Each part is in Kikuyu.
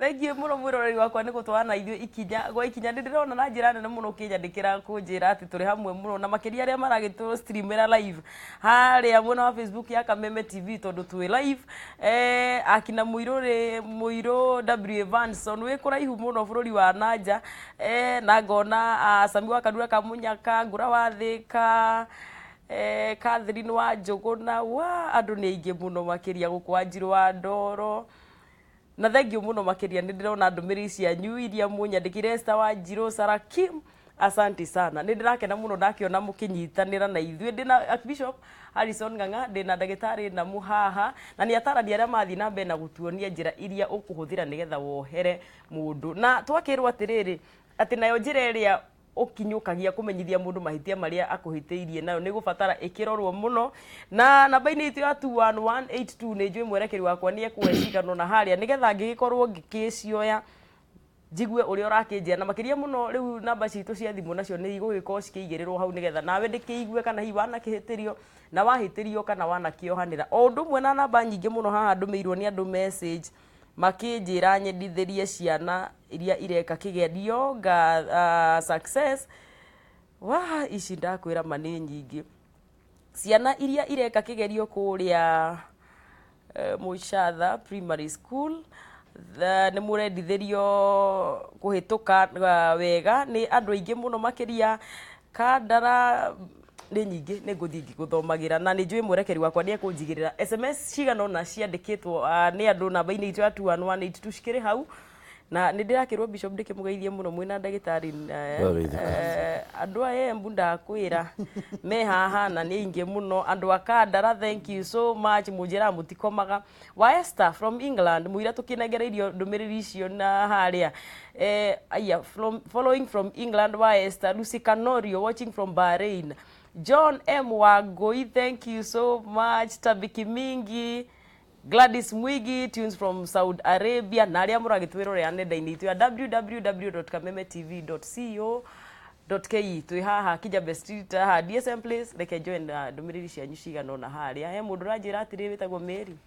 Thank you mũno, mwĩroreri wakwa, nĩ gũtwarana ithuĩ ikinya gwa ikinya. Nĩ ndĩrona na njĩra nene mũno ũkĩnyandĩkĩra kũnjĩra atĩ tũrĩ hamwe mũno, na makĩria arĩa maragĩtũ streamera live harĩa mwena wa Facebook ya Kameme TV, tondũ twĩ live. Akina Mũirũ rĩ, Mũirũ W Evanson wĩ kũraihu mũno bũrũri wa nanja, na ngona Sami wa Karura Kamunyaka, Ngũra wa Thĩka, Catherine wa Njũgũna wa andũ nĩ aingĩ mũno makĩria gũkũ, Wanjirũ wa Ndoro, na thank you mũno makĩria. Nĩ ndĩrona ndũmĩrĩri cianyu iria mũnyandĩkire. Esther Wanjirũ, Sarakim, asante sana. Nĩ ndĩrakena mũno ndakĩona mũkĩnyitanĩra na ithuĩ. Ndĩna Archbishop Harrison Ng'ang'a, ndĩna ndagĩtarĩ Namu haha, na nĩ atarani arĩa mathiĩ na mbere na gũtuonia njĩra iria ũkũhũthĩra nĩgetha wohere mũndũ. Na twakĩrwo atĩrĩrĩ, atĩ nayo njĩra ĩrĩa ũkinyũkagia kũmenyithia mũndũ mahĩtia marĩa akũhĩtĩirie nayo nĩ gũbatara ĩkĩrorwo mũno. Na namba-inĩ itũ ya 21182, nĩ njũĩ mwerekeri wakwa nĩ ekũhe cigano na harĩa nĩgetha ngĩgĩkorwo ngĩkĩcioya njigue ũrĩa ũrakĩnjĩra. Na makĩria mũno rĩu namba citũ cia thimũ nacio nĩ igũgĩkorwo cikĩigĩrĩrwo hau, nĩgetha nawe ndĩkĩigue kana hihi wanakĩhĩtĩrio na wahĩtĩrio kana wanakĩohanĩra. O ũndũ ũmwe na namba nyingĩ mũno haha ndũmĩirwo nĩ andũ message makĩnjĩra nyendithĩrie ciana iria ireka kĩgerio nga success wa ici. Ndakwĩra ma nĩ nyingĩ, ciana iria ireka kĩgerio kũrĩa Mũcatha Primary School. Nĩ mũrendithĩrio kũhĩtũka wega nĩ andũ aingĩ mũno makĩria. Kandara nĩ nyingĩ, nĩ ngũthiĩ ngĩgũthomagĩra, na nĩ njũĩ mwerekeri wakwa nĩ ekũnjigĩrĩra SMS cigana ũna ciandĩkĩtwo nĩ andũ namba-inĩ itũ ya 21182 cikĩrĩ hau. Na nĩ ndĩrakĩrwo, Bishop, ndĩkĩmũgeithie mũno mwĩna ndagĩtarĩ. Wageithĩka. Andũ aya Embu ndakwĩra me haha na nĩ aingĩ mũno. Andũ a Kandara, thank you so much. Mũnjĩraga mũtikomaga. Wa Esther from England, mũira tũkĩnengereirio ndũmĩrĩri icio na harĩa, aya from, following from England, wa Esther. Lucy Canorio watching from Bahrain. John M Wangui, thank you so much. Tabiki Mingi, Gladys Mwigi tunes from Saudi Arabia, na arĩa mũragĩtwĩrorera nenda-inĩ itũ ya www.kamemetv.co.ke, twĩ haha Kijabe Street, haha DSM Place. Reke njoe na ndũmĩrĩri cianyu cigana ũna harĩa. He mũndũ ũranjĩra atĩrĩ wĩtagwo Mary: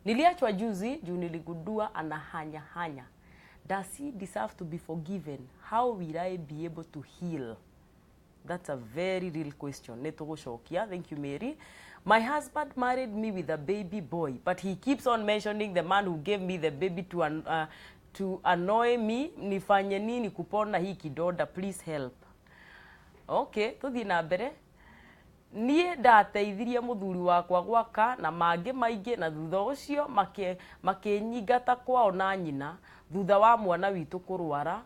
"Niliachwa juzi juu niligundua anahanya hanya. Does he deserve to be forgiven? How will I be able to heal?" That's a very real question. Nĩ tũgũcokia. Thank you, Mary. "My husband married me with a baby boy, but he keeps on mentioning the man who gave me the baby to annoy me. Nifanye nini kupona hii kidonda? Please help." Okay, tuthiĩ na mbere. "Niĩ ndateithirie mũthuri wakwa gwaka na mangĩ maingĩ, na thutha ũcio makĩnyingata kwao na nyina thutha wa mwana witũ kũrwara."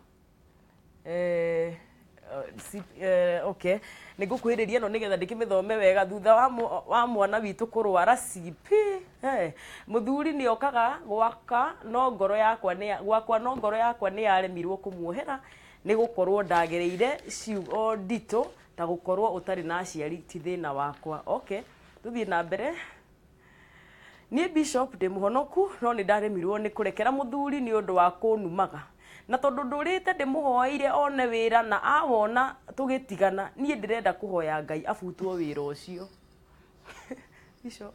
Okay, nĩ ngũkuhĩrĩria ĩno nĩgetha ndĩkĩmĩthome wega. "Thutha wa mwana witũ kũrwara CP, mũthuri nĩ okaga gwaka no ngoro yakwa nĩ gwakwa, no ngoro yakwa nĩ yaremirwo kũmuohera nĩ gũkorwo ndagereire ciugo nditũ ta gũkorwo ũtarĩ na aciari ti thĩna wakwa." Okay, tũthiĩ na mbere. "Niĩ Bishop ndĩ mũhonoku, no nĩ ndaremirwo nĩ kũrekera mũthuri nĩ ũndũ wa kũnumaga, na tondũ ndũrĩte ndĩmũhoeire one wĩra na awona tũgĩtigana. Niĩ ndĩrenda kũhoya Ngai abutwo wĩra ũcio." Bishop.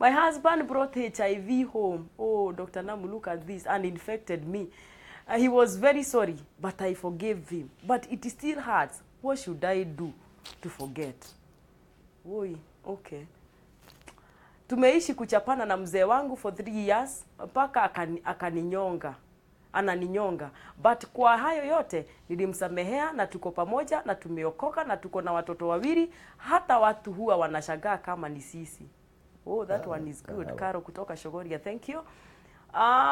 "My husband brought HIV home. Oh, Dr. Namu, look at this, and infected me. He was very sorry, but I forgave him. But it still hurts. What should I do to forget?" Oi, okay. "Tumeishi kuchapana na mzee wangu for 3 years mpaka akaninyonga, ananinyonga, but kwa hayo yote nilimsamehea na tuko pamoja na tumeokoka na tuko na watoto wawili. Hata watu huwa wanashangaa kama ni sisi." Oh, that one is good. Caro kutoka Shogoria, thank you.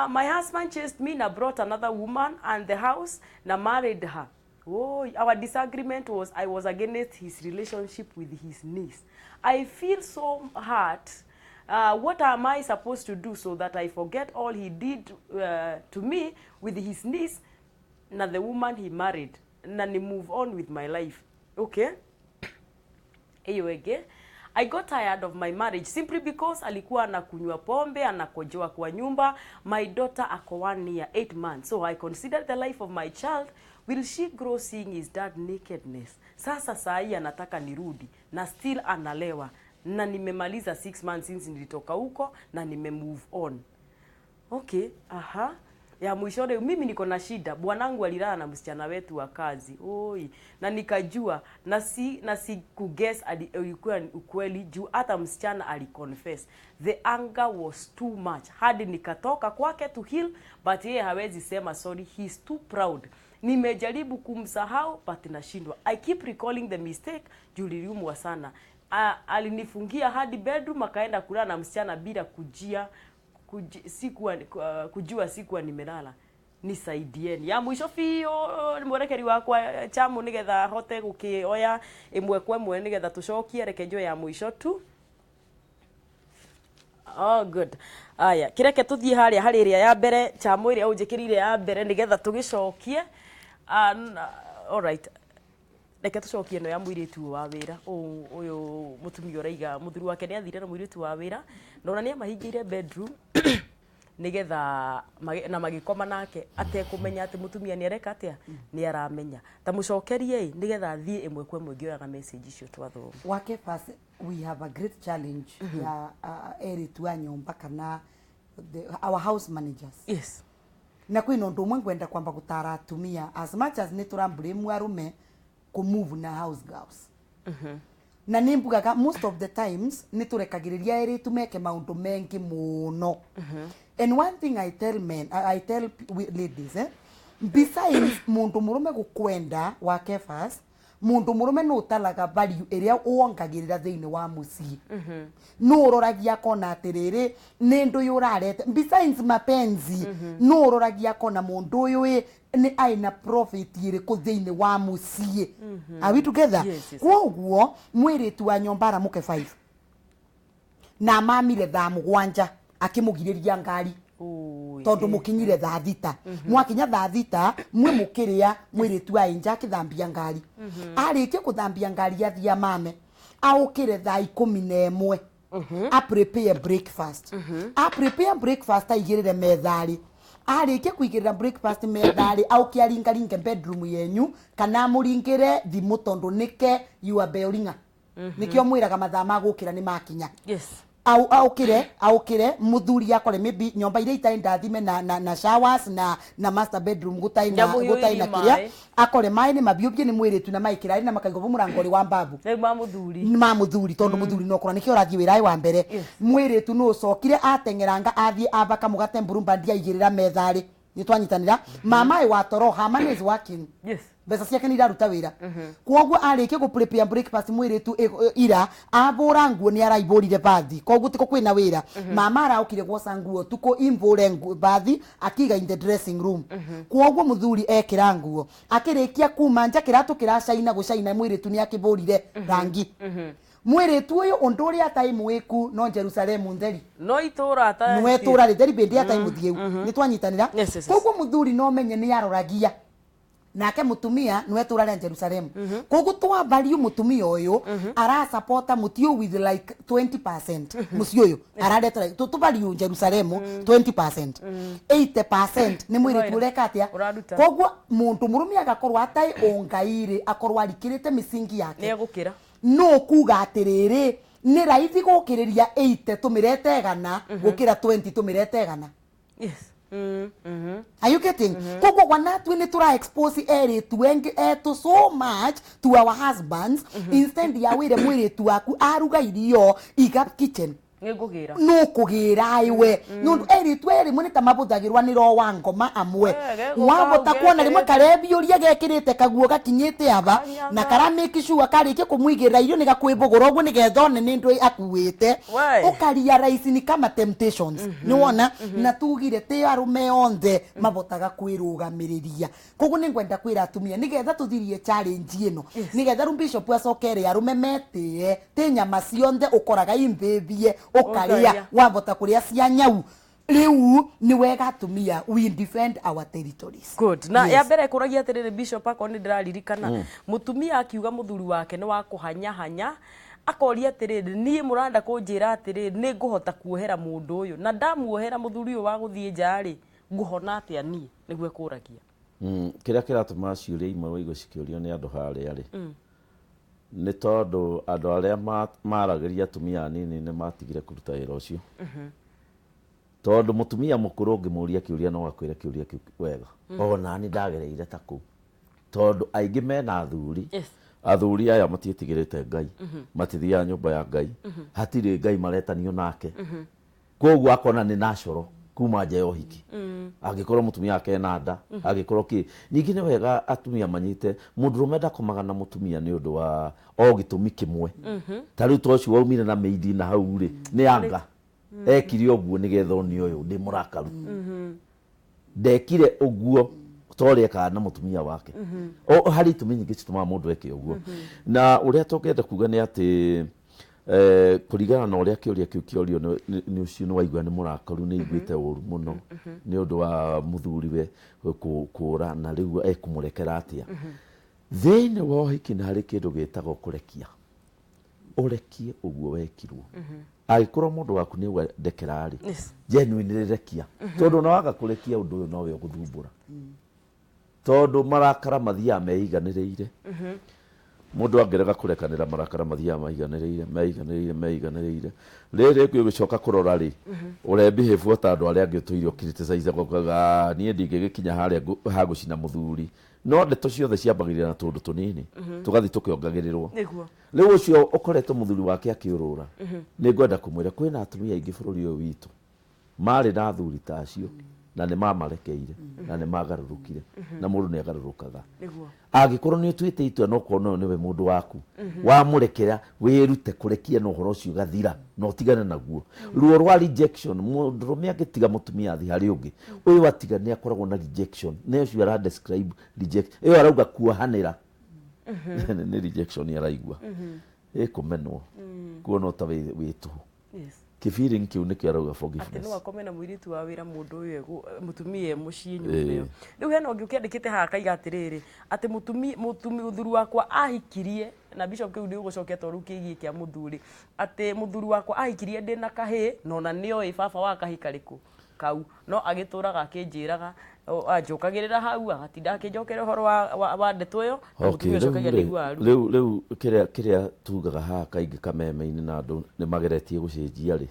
"My husband chased me na brought another woman and the house na married her. Oh, our disagreement was I was against his relationship with his niece. I feel so hurt. What am I supposed to do so that I forget all he did to me with his niece na the woman he married na ni move on with my life?" Okay. Hiyo ĩngĩ: "I got tired of my marriage simply because alikuwa anakunywa pombe, anakojoa kwa nyumba. My daughter ako 1 year 8 months, so I considered the life of my child. Will she grow seeing his dad nakedness? Sasa saa hii anataka nirudi na still analewa, na nimemaliza 6 months since nilitoka huko na nime move on." Okay, aha. Ya mwisho leo, mimi niko na shida. Bwanangu alilala na msichana wetu wa kazi. Oi, na nikajua na si kuguess ilikuwa ni ukweli juu hata msichana aliconfess. The anger was too much. Hadi nikatoka kwake to heal, but yeye hawezi sema sorry. He's too proud. Nimejaribu kumsahau but nashindwa. I keep recalling the mistake juu niliumwa sana. Alinifungia hadi bedroom, akaenda kulala na msichana bila kujia kujua sikuwa nimelala. Nisaidieni. Ya mwisho biũ, mwerekeri wakwa chamu, nigetha hote gukioya ĩmwe kwa ĩmwe nigetha tũcokie. Reke njoe ya mũico tu. Oh, good. Aya, kireke tuthiĩ harĩa harĩ ĩrĩa ya mbere, chamu, ĩrĩa ũnjĩkĩrire ya mbere nigetha tũgĩcokie. Alright, reke tũcokie ĩno ya mũirĩtu ũyũ wa wĩra. Ũyũ mũtumia ũraiga mũthuri wake nĩ athire na mũirĩtu wa wĩra na ona nĩ amahingĩire bedroom nigetha na magĩkoma nake atekũmenya atĩ mũtumia nĩ areka atĩa, nĩ aramenya. Ta mũcokerie ĩ nigetha athiĩ ĩmwe kwa ĩmwe ngĩoyaga message icio twathoma. Wake first, we have a great challenge ya eritu a nyumba kana our house managers. Na kwina undu umwe ngwenda kwamba gutara atumia, as much as ni turamblame arume kumove na house girls, na nĩ mbugaga most of the times nĩ tũrekagĩrĩria airĩtu meke maũndũ mengi mũno. And one thing I tell men, I tell ladies, besides mũndũ mũrũme gũkwenda wake first, mũndũ mũrũme nĩ ũtaraga value ĩrĩa wongagĩrĩra thĩinĩ wa mũciĩ, nĩ ũroragia akona atĩrĩrĩ, nĩ ndũ ũyũ ũrarete besides mapenzi, nĩ ũroragia akona mũndũ ũyũ ĩ nĩ aina profit ĩrĩkũ thĩinĩ wa mũciĩ. Are we together? Yes. Koguo mwĩrĩtu wa nyũmba aramũke 5 na mamire thaa 7 akĩmũgirĩria ngari. Ui, tondu mukinyire thaa 6, mwakinya thaa 6 mwe mukiria, mwiritu wa nja akithambia ngari. Arikia kuthambia ngari, athia mame aukire thaa 11, a prepare breakfast, a prepare breakfast, aigirire methari. Arikia kuigirira breakfast methari, auke aringaringe bedroom yenyu kana amuringire thimu, tondu nike you are beoringa, nikio mwiraga mathaa ma gukira ni makinya. Au aukire muthuri akore maybe nyomba iria itai ndathime na showers na master bedroom gutai na Nyamũ gutai na hiũrĩrie kiria. maĩ. Akore maĩ ni mabiũbie ni mwiritu na maikira na makaigwo murango wa mbabu. Rĩu ma mũthuri. Ma muthuri, tondu muthuri no kora nikio ũrathiĩ wĩra wa mbere. Mwiritu no ũcokire ateng'eranga athiĩ abaka mũgate mburumba ndiaigĩrĩra metharĩ. Nĩ twanyitanĩra mama wa toro hama is working. Mbeca ciake nĩ iraruta wĩra, koguo arĩkia gũ prepare breakfast, mwĩrĩtu ira abũra nguo nĩ araibũrire bathi, koguo tiko kwĩna wĩra. Mama araũkire gwoca nguo tukũ imbũre nguo bathi akiga in the dressing room, koguo mũthuri ekĩra nguo akĩrĩkia kuma nja kĩratũ kĩracaina gũcaina, mwĩrĩtu nĩ akĩbũrire rangi. Mwĩrĩtu ũyũ ũndũ ũrĩa atarĩ mwĩku no Jerusalemu ntheri. No itũra ta Nwe tũra rĩtheri bĩndĩ atarĩ mũthiĩu. Nĩ twanyitanĩra? Yes. Koguo mũthuri no menye nĩ aroragia nake mutumia niwe tura rĩa Jerusalemu, koguo twavariu mutumia uyu arasapota mutiu with like 20%. Muciĩ ũyũ arareta tuvariu Jerusalemu 20%, 80% nĩ mwĩrĩtu ũreka atĩa? Ũraruta. Koguo mũndũ mũrũme agakorwo atarĩ ũngai-rĩ, akorwo arikĩrĩte mĩsingi yake. Nĩ egũkĩra. No kuga atiriri, nĩ raithi gũkĩrĩria 80 tũmĩrete igana gũkĩra 20 tũmĩrete igana. Are you getting? Koguo wanatwe nĩ tũra expose erĩtu engi etu so much to our husbands, instead ya wĩre mwĩrĩtu waku aruga irio iga kitchen. Nĩ ngũgĩra. No kũgĩra iwe nĩũndũ erĩtu aya rĩmwe nĩ ta mabũthagĩrwa nĩ roho wa ngoma amwe. Eh, gegũka Wabota kuona rĩmwe ũgekĩrĩte. karebiũria gekĩrĩte kaguo gakinyĩte aba Kanyaga. na kara make sure karĩkie kũmũigĩrĩra irio nĩ gakwĩbũgũra ũguo nĩgetha one nĩ ndũ akuĩte. We. Ũkaria raici ni kama temptations nĩ wona na tugire ti arũme onthe mabotaga kwĩrũgamĩrĩria. Koguo nĩ ngwenda kwĩra atumia nĩgetha tũthirie challenge ĩno, nĩgetha rĩu bishop acokere arũme metĩe ti nyama cionthe ũkoraga imbĩmbie ũkarĩa. Ũkarĩa. Wabota kũrĩa cia nyau rĩu nĩ wega atumia we defend our territories. Good. Na Yes. ya mbere kũragia atĩrĩrĩ, bishop, akorwo nĩ ndĩraririkana, mũtumia akiuga mũthuri wake nĩ wa kũhanyahanya, akoria atĩrĩrĩ, niĩ mũranda kũnjĩra atĩrĩrĩ, nĩ ngũhota kuohera mũndũ ũyũ, na ndamuohera mũthuri ũyũ wa gũthiĩ nja rĩ, ngũhona atĩa niĩ? Nĩguo ekũragia. Kĩrĩa kĩratũma ciũria imwe wĩigue cikĩũrio nĩ andũ harĩa rĩ, nĩ tondũ andũ arĩa maragĩria atumia anini nĩ matigire kũruta wĩra ũcio. Tondũ mũtumia mũkũrũ ũngĩmũria kĩũria no akwĩre kĩũria kĩu wega. Ona niĩ ndagereire ta kũu. Tondũ aingĩ mena athuri. Athuri aya matiĩtigĩrĩte Ngai, matithiaga nyũmba ya Ngai, hatirĩ Ngai maretanio nake. Koguo akona nĩ natural kuma nja ya ũhiki. Angĩkorwo mũtumia wake ena nda, angĩkorwo kĩ. Ningĩ nĩ wega atumia manyite mũndũrũme ndakomaga na mũtumia nĩ ũndũ wa o gĩtũmi kĩmwe. Ta rĩu ta ũcio waumire na mĩindi na hau rĩ, nĩ anga. Ekire ũguo nĩgetha one ũyũ ndĩ mũrakaru. Ndekire ũguo ta ũrĩa ekaga na mũtumia wake. O harĩ itũmi nyingĩ citũmaga mũndũ eke ũguo. Na ũrĩa tũngĩenda kuga nĩ atĩ kũringana na ũrĩa kĩũria kĩu kĩorio nĩ ũcio nĩ waigua nĩ mũrakaru, nĩ aiguĩte ũru mũno nĩ ũndũ wa mũthuriwe kũra na rĩu ekũmũrekera atĩa. Thĩinĩ wa ũhiki nĩ harĩ kĩndũ gĩtagwo kũrekia. Ũrekie ũguo wekirwo. Angĩkorwo mũndũ waku nĩ auga ndekera rĩ, genuinely rekia. Tondũ ona waga kũrekia ũndũ ũyũ nowe ũgũthumbũra. Tondũ marakara mathiaga meiganĩrĩire. Mũndũ angĩrega kũrekanĩra marakara mathiaga maiganĩrĩire, meiganĩrĩire, meiganĩrĩire. Rĩrĩ rĩngĩ ũgĩcoka kũrora rĩ, ũrebehave o ta andũ arĩa angĩ ũtũire ũcriticize ũkauga niĩ ndingĩgĩkinya harĩa ha gũcina mũthuri. No ndeto ciothe ciambagĩrĩria na tũũndũ tũnini, tũgathiĩ tũkĩongagĩrĩrwo. Rĩu ũcio ũkoretwo mũthuri wake akĩũrũra, nĩ ngwenda kũmwĩra kwĩna atumia aingĩ bũrũri ũyũ witũ marĩ na athuri ta acio na nĩ mamarekeire na nĩ magarũrũkire, na mũndũ nĩ agarũrũkaga. Angĩkorwo nĩ ũtuĩte itua na ũkona ũyũ nĩwe mũndũ waku, wamũrekera wĩrute kũrekia na ũhoro ũcio ũgathira na ũtigane naguo. Ruo rwa rejection, mũndũrũme angĩtiga mũtumia athiĩ harĩ ũngĩ, ũyũ atiga nĩ akoragwo na rejection, nĩ ũcio ara describe rejection, ĩyo arauga kuohanĩra. Nĩ rejection araigua. Ĩkũmenwo. Kuona ta wĩ tũhũ. Kĩ-feeling kĩu nĩkĩo arauga forgiveness. Atĩ no akome na mũirĩtu wa wĩra mũndũ ũyũ mũtumia e mũciĩ nyũmba ĩyo. Rĩu hena ũngĩ ũkĩandĩkĩte haha akaiga atĩrĩrĩ, atĩ mũthuri wakwa ahikirie, na Bishop kĩu ndĩgũgũcokia tondũ rĩu kĩgiĩ kĩa mũthuri, atĩ mũthuri wakwa ahikirie ndĩna kahĩĩ, na ona nĩoĩ baba wa kahĩĩ karĩkũ kau, no agĩtũraga akĩnjĩraga, anjũkagĩrĩra hau, agatinda akĩnjokera ũhoro wa ndeto ĩyo, na mũtumia ũcio akauga ndaiguaga ruo. Rĩu kĩrĩa tugaga haha kaingĩ kameme-inĩ na andũ nĩ mageretie gũcenjia rĩ,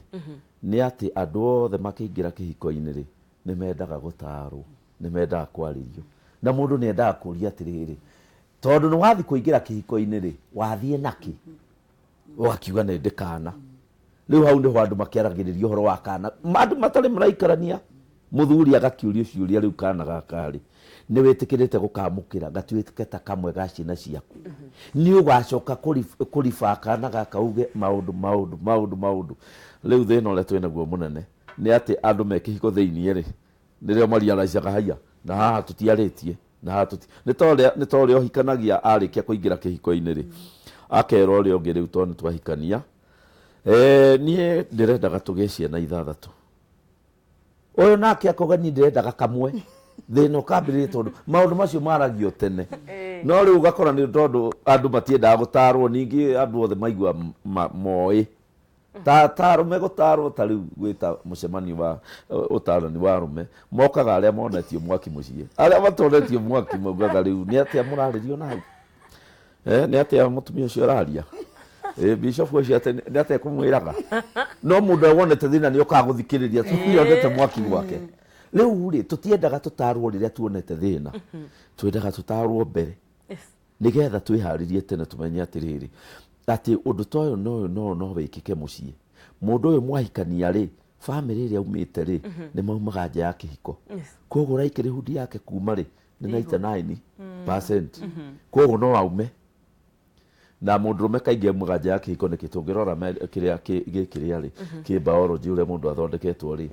nĩ atĩ andũ othe makĩingĩra kĩhiko-inĩ rĩ, nĩ mendaga gũtarwo, nĩ mendaga kwarĩrio. Na mũndũ nĩ endaga kũria atĩrĩrĩ, tondũ nĩ wathiĩ kũingĩra kĩhiko-inĩ rĩ, wathiĩ nakĩ? Ũgakiuga nĩ ndĩ kana. Rĩu hau nĩho andũ makĩaragĩrĩria ũhoro wa kana. Andũ matarĩ maraikarania, mũthuri agakĩũrio ciũria rĩu kana gaka rĩ, nĩ wĩtĩkĩrĩte gũkamũkĩra gatuĩke ta kamwe ga ciana ciaku. Nĩ ũgacoka kũriba kana gaka uge maũndũ, maũndũ, maũndũ, maũndũ. Rĩu thĩna ũrĩa twĩnaguo mũnene nĩ atĩ andũ me kĩhiko thĩiniĩ rĩ, nĩrĩo mariaraicaga haiya, na haha tũtiarĩtie, na haha tũti-, nĩ ta ũrĩa, nĩ ta ũrĩa ũhikanagia arĩkia kũingĩra kĩhiko-inĩ rĩ, akera ũrĩa ũngĩ rĩu tondũ nĩ twahikania, niĩ ndĩrendaga tũgĩe ciana ithathatũ. Ũyũ nake akauga niĩ ndĩrendaga kamwe. Thĩna ũkambĩrĩria tondũ maũndũ macio maragio tene. No rĩu ũgakora nĩ tondũ andũ matiendaga gũtarwo, ningĩ andũ othe maigua moĩ. Ta arũme gũtarwo ta rĩu gwĩta mũcemanio wa ũtarani wa arũme, mokaga arĩa monetio mwaki mũciĩ. Arĩa matonetio mwaki maugaga rĩu nĩ atĩa mũrarĩrio na hau? Nĩ atĩa mũtumia ũcio araria? Bishop ũcio atĩ nĩ atĩa ekũmwĩraga? No mũndũ ũrĩa wonete thĩna nĩ okaga gũthikĩrĩria, tondũ nĩ onete mwaki gwake. Rĩu rĩ, tũtiendaga tũtarwo rĩrĩa tuonete thĩna. Twendaga tũtarwo mbere. Nĩgetha twĩharĩrie tene tũmenye atĩrĩrĩ, atĩ ũndũ ta ũyũ na ũyũ na ũyũ no wĩkĩke mũciĩ. Mũndũ ũyũ mwahikania rĩ, bamĩrĩ ĩrĩa aumĩte rĩ, nĩ maumaga nja ya kĩhiko. Koguo likelihood yake kuma rĩ, nĩ 99%. Koguo no aume. Na mũndũrũme kaingĩ aumaga nja ya kĩhiko nĩkĩ? Tũngĩrora kĩrĩa gĩkĩrĩa rĩ, kĩ biology ũrĩa mũndũ athondeketwo rĩ,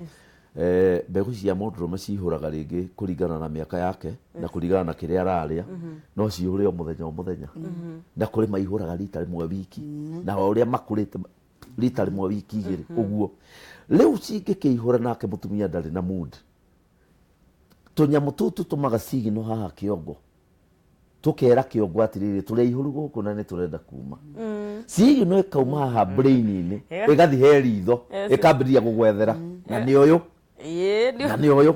mbegũ cia mũndũrũme cihũraga rĩngĩ kũringana na mĩaka yake na kũringana na kĩrĩa ararĩa, no cihũre o mũthenya o mũthenya. Na kũrĩ maihũraga rita rĩmwe wiki, na o ũrĩa makũrĩte rita rĩmwe wiki igĩrĩ, ũguo. Rĩu cingĩkĩihũra nake mũtumia ndarĩ na mood. Tũnyamũ tũu tũtũmaga signal haha kĩongo. Tũkera kĩongo atĩrĩrĩ, tũrĩ aihũru gũkũ na nĩ tũrenda kuma. Signal ĩkauma haha brain-inĩ, ĩgathiĩ he ritho, ĩkambĩrĩria gũgwethera. Na nĩ ũyũ. Na nĩ ũyũ.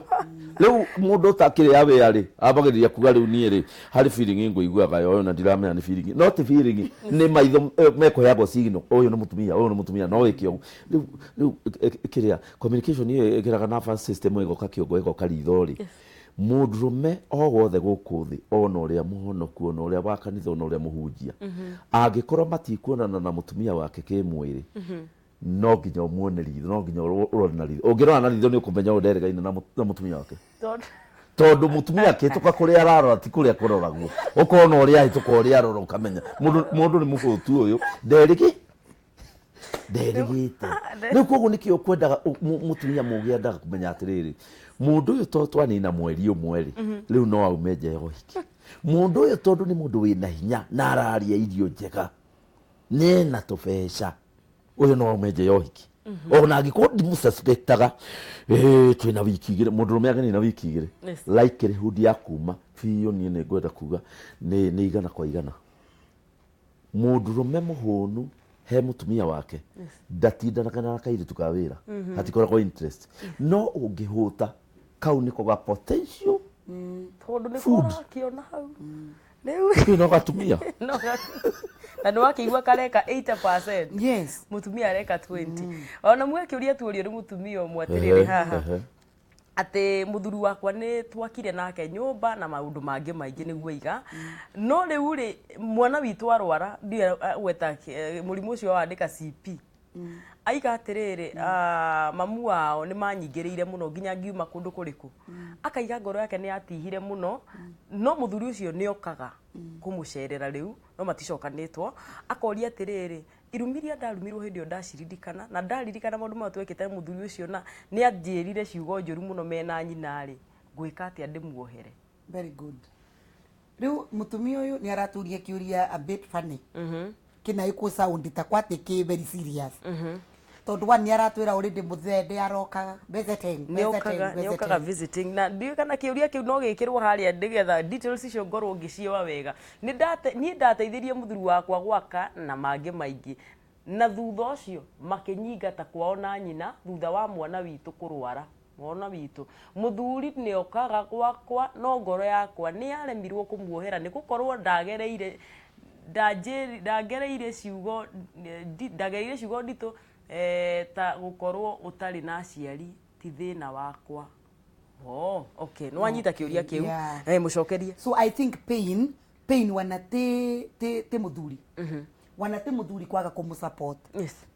Rĩu mũndũ ũtakĩrĩ aware rĩ, ambagĩrĩria kuga rĩu niĩ rĩ, harĩ feeling ngũiguaga yo na ndiramenya nĩ feeling. No ti feeling, nĩ maitho mekũheagwo signal, ũyũ nĩ mũtumia, ũyũ nĩ mũtumia, no wĩke ũguo. Rĩu kĩrĩa communication ĩyo ĩgeraga nervous system ĩgoka kĩongo ĩgoka ritho rĩ. Mũndũrũme o wothe gũkũ thĩ, ona ũrĩa mũhonoku, ona ũrĩa wa kanitha, ona ũrĩa mũhunjia, angĩkorwo matikuonana na mũtumia wake kĩmwĩrĩ, no nginya ũmuone ritho, no nginya ũrore na ritho. Ũngĩrora na ritho nĩ ũkũmenya ũyũ nderegaine na mũtumia wake. Tondũ mũtumia akĩhĩtũka kũrĩa ararora ti kũrĩa kũroragwo, ũkona ũrĩa ahĩtũka ũrĩa arora ũkamenya mũndũ nĩ mũhũtu ũyũ nderĩgĩte. Rĩu koguo nĩkĩo kwendaga mũtumia mũgĩ endaga kũmenya atĩrĩrĩ, mũndũ ũyũ to twanina mweri ũmwe rĩ, rĩu no aume nja ya ũhiki. Mũndũ ũyũ tondũ nĩ mũndũ wĩna hinya na araria irio njega, nena tũbeca, ũyũ no aume nja ya ũhiki. Ona angĩkorwo ndimũsuspectaga, twĩna wiki igĩrĩ, mũndũrũme angĩnina wiki igĩrĩ, likelihood ya kuma biũ niĩ nĩ ngwenda kuga nĩ igana kwa igana. Mũndũrũme mũhũnu he mũtumia wake ndatindanaga na kairĩtu ka wĩra, hatikoragwo interest. No ũngĩhũta kau nĩko ga potential tondũ nĩ kũrakĩona hau rĩu kĩu no gatumia. Na nĩ wakĩigua kareka 80%. Yes. Mũtumia areka 20. Ona mwekĩũria tuũrio nĩ mũtumia ũmwe atĩrĩrĩ haha atĩ mũthuri wakwa nĩ twakire nake nyũmba na maũndũ mangĩ maingĩ nĩguo iga, no rĩu rĩ mwana witũ arwara ndiũĩ gweta mũrimũ ũcio wandĩka CP, aiga atĩrĩrĩ, mamu wao nĩ manyingĩrĩire mũno nginya ngiuma kũndũ kũrĩkũ, akaiga ngoro yake nĩ yatihire mũno, no mũthuri ũcio nĩ okaga kũmũcerera rĩu no maticokanĩtwo. Akoria atĩrĩrĩ, irumi iria ndarumirwo hĩndĩ ĩyo ndaciririkana, na ndaririkana maũndũ marĩa twekĩte mũthuri ũcio na nĩ anjĩrire ciugo njũru mũno mena nyina rĩ, ngwĩka atĩa ndĩmuohere? Very good. Rĩu mũtumia ũyũ nĩ araturia kĩũria a bit funny, kĩna ĩkũ sound ta kwatĩ kĩ very serious, tondũ wa nĩ aratwĩra already mũthee ndĩ arokaga visiting. Nĩokaga visiting, na ndiũĩ kana kĩũria kĩu no gĩkĩrwo harĩa nĩgetha details icio ngorwo ngĩcioa wega. Niĩ ndateithirie mũthuri wakwa gwaka na mangĩ maingĩ, na thutha ũcio makĩnyingata kwao na nyina thutha wa mwana witũ kũrwara. Mwana witũ mũthuri nĩokaga gwakwa, no ngoro yakwa nĩ yaremirwo kũmuohera nĩ gũkorwo ndagereire ndagereire ciugo ndagereire ciugo nditũ, ta gũkorwo ũtarĩ na aciari ti thĩna wakwa. Oh, okay, nĩ wanyita kĩũria kĩu. Mũcokerie. So I think pain wana ti ti ti mũthuri, wana ti mũthuri kwaga kũmũ support.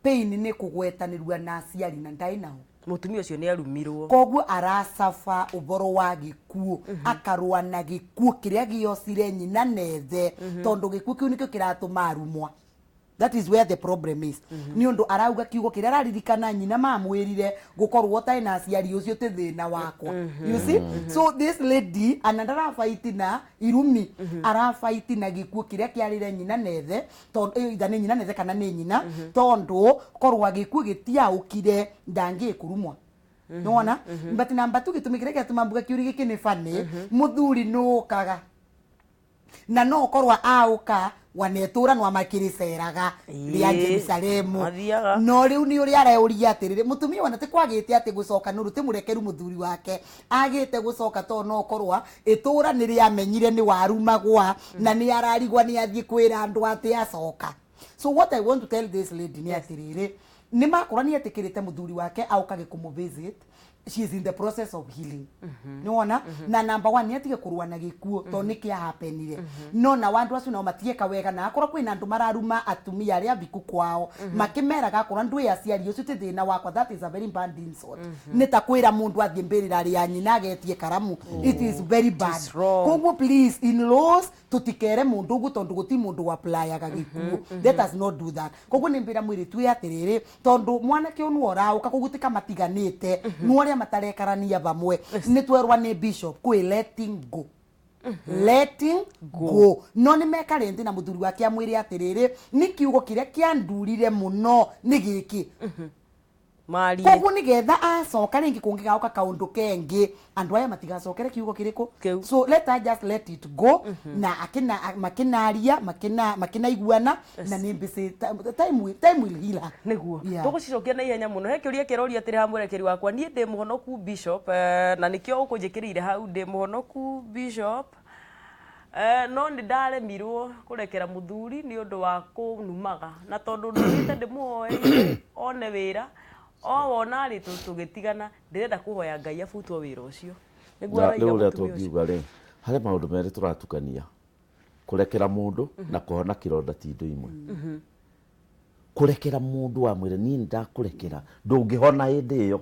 Pain nĩ kũgwetanĩrua na aciari na ndaĩ nao. Mũtumia ũcio nĩ arumirwo. Koguo aracaba ũboro wa gĩkuũ, akarũa na gĩkuũ kĩrĩa gĩocire nyina nethe, tondũ gĩkuũ kĩu nĩkĩo kĩratũma arumwa. That is where the problem is. Nĩ ũndũ arauga kiugo kĩrĩa araririkana nyina mamwĩrire, gũkorwo ũtarĩ na aciari ũcio ti thĩna wakwa. You see? So this lady ana ndarabaiti na irumi, arabaiti na gĩkuũ kĩrĩa kĩarĩre nyina nethe, tondũ either nĩ nyina nethe kana nĩ nyina, tondũ korwa gĩkuũ gĩtiaũkire ndangĩkũrumwa. Nĩwona? But number 2, gĩtũmi kĩrĩa gĩatũma mbuga kĩũria gĩkĩ nĩ funny, mũthuri nũkaga na no korwa aũka wanetũra no makĩrĩceraga rĩa Jerusalemu. Mathiaga. No rĩu nĩ ũrĩa areũria atĩrĩrĩ, mũtumia wana ti kwagĩte atĩ gũcoka nũrũ ti mũrekeru mũthuri wake agĩte gũcoka, tondũ no korwa ĩtũra nĩ rĩamenyire nĩ warumagwa na nĩ ararigwa nĩ athiĩ kwĩra andũ atĩ acoka. So what I want to tell this lady nĩ atĩrĩrĩ, nĩ makorwa nĩ etĩkĩrĩte mũthuri wake aũkage kũmũ visit, she is in the process of healing. Nĩwona? Na number 1, nĩ atige kũrũa na gĩkuũ tondũ nĩ kĩa happenire. No na andũ acio nao matieka wega, na akorwo kwĩna andũ mararuma atumia arĩa abiku kwao makĩmeraga akorwo ndwĩ aciari ũcio ti thĩna wakwa, that is a very bad insult. Nĩ ta kwĩra mũndũ athiĩ mbĩrĩra rĩa nyina agetie karamu. It is very bad. Koguo please, in-laws, tutikere mundu uguo tondu guti mundu applyaga gikuo. Let us not do that. Koguo nĩ mbĩra mwĩrĩtu ũyũ atĩrĩrĩ, tondu mwanake ũyũ nĩwe ũraũka, koguo ti kamatiganĩte, nĩ arĩa matarekarania vamwe. Nĩ twerwa nĩ bishop kwĩ letting go, letting go, no nĩ mekare nthĩ na mũthuri wake amwĩre atĩrĩrĩ, nĩ kiugo kĩrĩa kĩandurire mũno nĩ gĩkĩ. Marie. Koguo nigetha acoka ringi kungigaoka kaundu kengi andu aya matigacokere kiugo kiriku. Kĩu. So let her just let it go na akina makinaria makina makinaiguana na ni mbisi time will heal her. Niguo. Yeah. Tũgũcicokia na ihenya mũno. He kĩũria kĩroria atĩrĩ ha mwerekeri wakwa, niĩ ndĩ mũhonoku bishop, na nĩkĩo ũkũnjĩkĩrĩire hau, ndĩ mũhonoku bishop, no nĩ ndaremirwo kũrekera mũthuri nĩ ũndũ wa kũnumaga, na tondũ ndũrĩte ndĩmũhoeire one wĩra o wona rĩ tũgĩtigana, ndĩrenda kũhoya Ngai abutwo wĩra ũcio. Nĩguo Na araiga rĩu ũrĩa mũtumia ũcio. Tũngiuga rĩ, harĩ maũndũ merĩ tũratukania: kũrekera mũndũ na kũhona kĩronda ti indo imwe. Kũrekera mũndũ wamwĩra niĩ nĩ ndakũrekera, ndũngĩhona hĩndĩ ĩyo,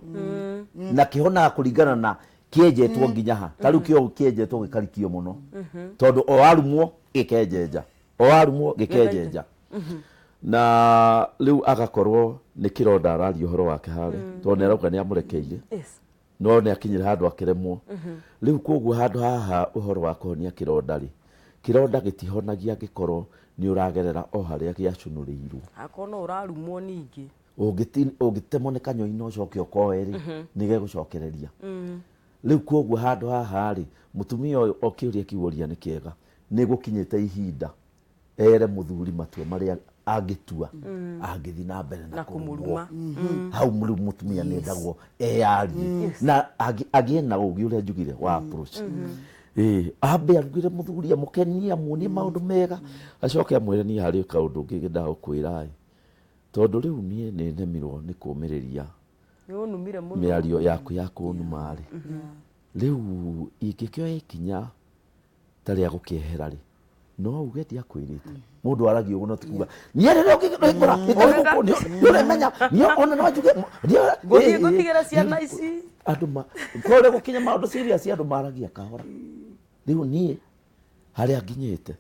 na kĩhonaga kũringana na kĩenjetwo nginya ha. Ta rĩu kĩo kĩenjetwo gĩkarikio mũno, tondũ o arumwo gĩkenjenja, o arumwo gĩkenjenja, na rĩu agakorwo nĩ kĩronda araria ũhoro wake harĩa, tondũ nĩ arauga nĩ amũrekeire, no nĩ akinyire handũ akĩremwo. Rĩu koguo handũ haha ũhoro wa kũhonia kĩronda rĩ, kĩronda gĩtihonagia angĩkorwo nĩ ũragerera o harĩa gĩacũnũrĩirwo. Akorwo no ũrarumwo ningĩ. Ũngĩtemwo nĩ kanyoina ũcoke ũkoe rĩ, nĩ gegũcokereria. Rĩu koguo handũ haha rĩ, mũtumia ũyũ o kĩũria kĩu oria nĩ kĩega, nĩ gũkinyĩte ihinda ere mũthuri matua marĩa angĩtua angĩthiĩ na mbere na na kũrumwo. kũmũruma. Hau rĩu mũtumia nĩ endagwo eyarie na agĩe na ũgĩ ũrĩa njugire wa approach. Ĩĩ, ambe arugĩre mũthuri, amũkenie, amuonie maũndũ mega, acoke amwĩre, niĩ harĩ kaũndũ ngĩngĩendaga gũkwĩra ĩ, tondũ rĩu niĩ nĩ nemirwo nĩ kũmĩrĩria nĩ ũnumire mũno mĩario yaku ya kũnuma rĩ. Rĩu ingĩkĩoya ikinya ta rĩa gũkĩehera rĩ, no uge ndiakwĩrĩte. Mũndũ aragia ũguo no ti kuga niĩ rĩrĩa ũngĩkora gĩtarĩ gũkũ nĩ ũremenya niĩ ona no njuge ngũthiĩ ngũtigĩra ciana ici. Andũ ma kore gũkinya maũndũ serious, andũ maragia kahora. Rĩu niĩ harĩa nginyĩte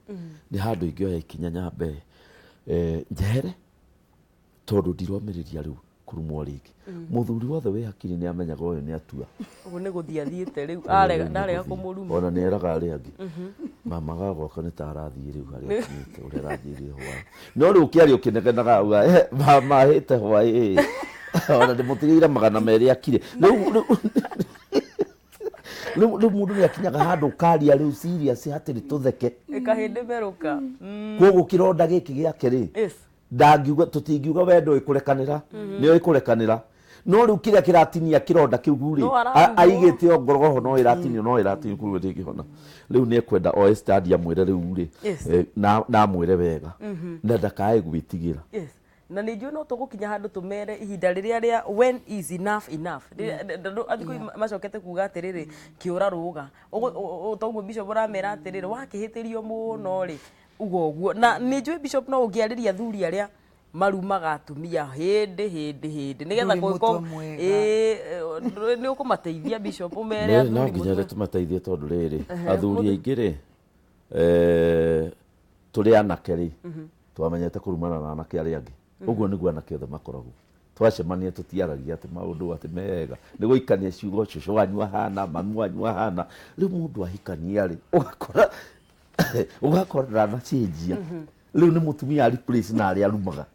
nĩ handũ ingĩoya ikinya nyambe njehere, tondũ ndiromĩrĩria rĩu kũrumwo rĩngĩ. Mũthuri wothe wĩ hakiri nĩ amenyaga ũyũ nĩ atua. Ũguo nĩ gũthiĩ athiĩte rĩu, arega ndarega kũmũruma. Ona nĩ eraga arĩa angĩ, mama gagwaka nĩ ta arathiĩ rĩu harĩa akinyĩte ũrĩa arathiĩre hwaĩ, no rĩu ũkĩaria ũkĩnegenaga auga, "Eh, mama ahĩte hwaĩ ona ndĩmũtigĩire 200 akire." Rĩu mũndũ nĩ akinyaga handũ ũkaria rĩu serious hatirĩ tũtheke. Ĩkahĩndĩ merũka. Koguo kĩronda gĩkĩ gĩake rĩ, ndangiuga, tũtingiuga wendo ĩkũrekanĩra, nĩyo ĩkũrekanĩra, no rĩu kĩrĩa kĩratinia kĩronda kĩu rĩ, No ararumwo. Aigĩte o ngoro ho, no ĩratinio, no ĩratinio, koguo ndĩngĩhona. Rĩu nĩ ekwenda oe stand amwĩre rĩu rĩ, na amwĩre wega na ndakae gwĩtigĩra. Yes, na nä njå no tå gå kinya handå tå mere ihinda rä rä a rä a when is enough enough. Athikå macokete kuga atä rä rä kä å ra rå ga toguo bishop å ramera atä rä rä wakä hä tä rio må no rä uga å guo, na nä njå bishop no å ngä arä ria athuri arä a marumaga atumia hĩndĩ hĩndĩ hĩndĩ nĩgetha Ndũrĩ kũngĩkorwo- mũtwe mwega. Ĩĩ, nĩ ũkũmateithia bishop ũmere No athuri nginya mũtwe- rĩ tũmateithie, tondũ rĩrĩ athuri aingĩ rĩ, tũrĩ anake rĩ, twamenyete kũrumana na anake arĩa angĩ. Ũguo nĩguo anake othe makoragwo. Twacemania tũtiaragia atĩ maũndũ atĩ mega, nĩ gũikania ciugo, cũcũ wanyu ahana, mami wanyu ahana. Rĩu mũndũ ahikania rĩ, ũgakora ndanacenjia, rĩu nĩ mũtumia replace na arĩa arumaga.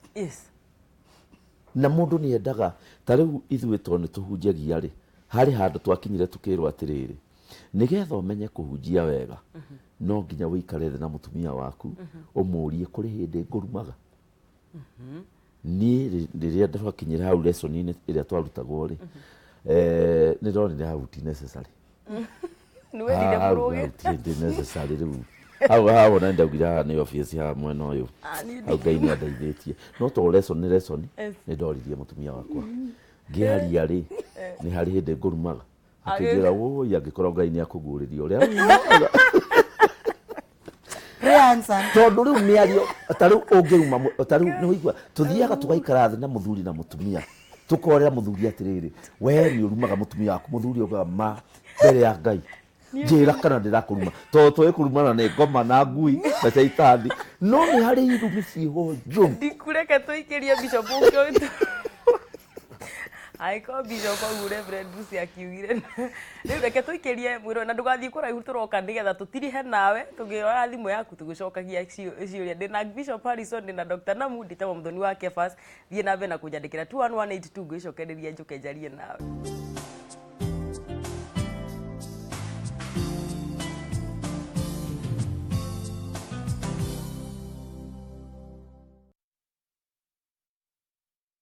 Na mũndũ nĩ endaga, ta rĩu ithuĩ tondũ nĩ tũhunjagia rĩ, harĩ handũ twakinyire tũkĩrwo atĩrĩrĩ, nĩgetha ũmenye kũhunjia wega no nginya ũikare thĩ na mũtumia waku ũmũrie, kũrĩ hĩndĩ ngũrumaga niĩ? Rĩrĩa twakinyire hau lesson-inĩ ĩrĩa twarutagwo rĩ, nĩ ndonire hau ti necessary. Nĩ wendire Hau mũrũgĩ. Hau ti ti necessary. Rĩu hau hau ona ndaugire haha nĩ obvious, haha mwena ũyũ. Ah, niĩ hau Ngai nĩ andeithĩtie, no tondũ lesson nĩ lesson, nĩ ndoririe mũtumia wakwa ngĩaria rĩ, nĩ harĩ hĩndĩ ngũrumaga? Akĩnjĩra, wũi, angĩkorwo Ngai nĩ akũguũrĩria ũrĩa Prayer answered. Tondũ rĩu mĩario ta rĩu ũngĩruma ta rĩu nĩ ũigua tũthiaga tũgaikara thĩ na mũthuri na mũtumia, tũkorera mũthuri atĩrĩrĩ, we nĩ ũrumaga mũtumia waku? Mũthuri augaga, ma mbere ya Ngai njĩra kana ndĩrakũruma, tondũ tũĩ kũrumana nĩ ngoma na ngui na caitani, no nĩ harĩ irumi ciĩho njũru. Ndikureke tũikĩrie bishop ũngĩ. Angĩkorwo Bishop au Reverend Lucy akiugire rĩu reke tũikĩrie mwĩrwo na ndũgathiĩ kũraihu, tũroka nĩgetha tũtirihe nawe tũngĩoya thimũ yaku tũgĩcokagia ciũria. Ndĩna Bishop Harrison, ndĩna Dr. Namu, ndĩtagwo Mũthoni wa Kefas. Thiĩ na mbere na kũnjandĩkĩra 21182, ngwĩcokereria njũke njarie nawe.